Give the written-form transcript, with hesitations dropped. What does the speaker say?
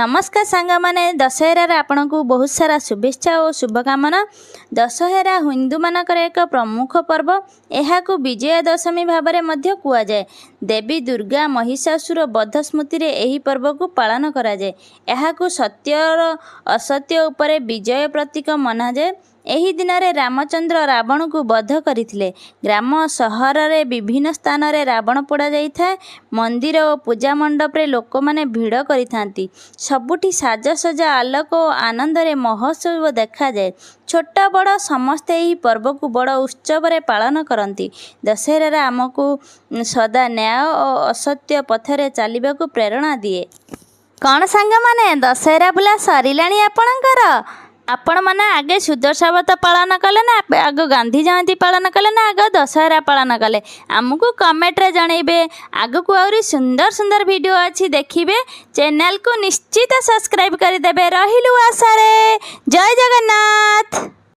ନମସ୍କାର ସାଙ୍ଗମାନେ, ଦଶହରାରେ ଆପଣଙ୍କୁ ବହୁତ ସାରା ଶୁଭେଚ୍ଛା ଓ ଶୁଭକାମନା। ଦଶହରା ହିନ୍ଦୁମାନଙ୍କର ଏକ ପ୍ରମୁଖ ପର୍ବ। ଏହାକୁ ବିଜୟା ଦଶମୀ ଭାବରେ ମଧ୍ୟ କୁହାଯାଏ। ଦେବୀ ଦୁର୍ଗା ମହିଷାସୁର ବଧ ସ୍ମୃତିରେ ଏହି ପର୍ବକୁ ପାଳନ କରାଯାଏ। ଏହାକୁ ସତ୍ୟର ଅସତ୍ୟ ଉପରେ ବିଜୟ ପ୍ରତୀକ ମନାଯାଏ। ଏହି ଦିନରେ ରାମଚନ୍ଦ୍ର ରାବଣକୁ ବଧ କରିଥିଲେ। ଗ୍ରାମ, ସହରରେ ବିଭିନ୍ନ ସ୍ଥାନରେ ରାବଣ ପୋଡ଼ା ଯାଇଥାଏ। ମନ୍ଦିର ଓ ପୂଜା ମଣ୍ଡପରେ ଲୋକମାନେ ଭିଡ଼ କରିଥାନ୍ତି। ସବୁଠି ସାଜସଜ୍ଜା, ଆଲୋକ ଓ ଆନନ୍ଦରେ ମହୋତ୍ସବ ଦେଖାଯାଏ। ଛୋଟ ବଡ଼ ସମସ୍ତେ ଏହି ପର୍ବକୁ ବଡ଼ ଉତ୍ସବରେ ପାଳନ କରନ୍ତି। ଦଶହରାରେ ଆମକୁ ସଦା ନ୍ୟାୟ ଓ ଅସତ୍ୟ ପଥରେ ଚାଲିବାକୁ ପ୍ରେରଣା ଦିଏ। କ'ଣ ସାଙ୍ଗମାନେ, ଦଶହରା ବୁଲା ସରିଲାଣି ଆପଣଙ୍କର? ଆପଣମାନେ ଆଗେ ସୁଦଶା ବ୍ରତ ପାଳନ କଲେ ନା ଆଗ ଗାନ୍ଧୀ ଜୟନ୍ତୀ ପାଳନ କଲେ ନା ଆଗ ଦଶହରା ପାଳନ କଲେ, ଆମକୁ କମେଣ୍ଟରେ ଜଣେଇବେ। ଆଗକୁ ଆହୁରି ସୁନ୍ଦର ସୁନ୍ଦର ଭିଡ଼ିଓ ଅଛି, ଦେଖିବେ। ଚ୍ୟାନେଲକୁ ନିଶ୍ଚିତ ସବସ୍କ୍ରାଇବ୍ କରିଦେବେ। ରହିଲୁ ଆଶାରେ। ଜୟ ଜଗନ୍ନାଥ।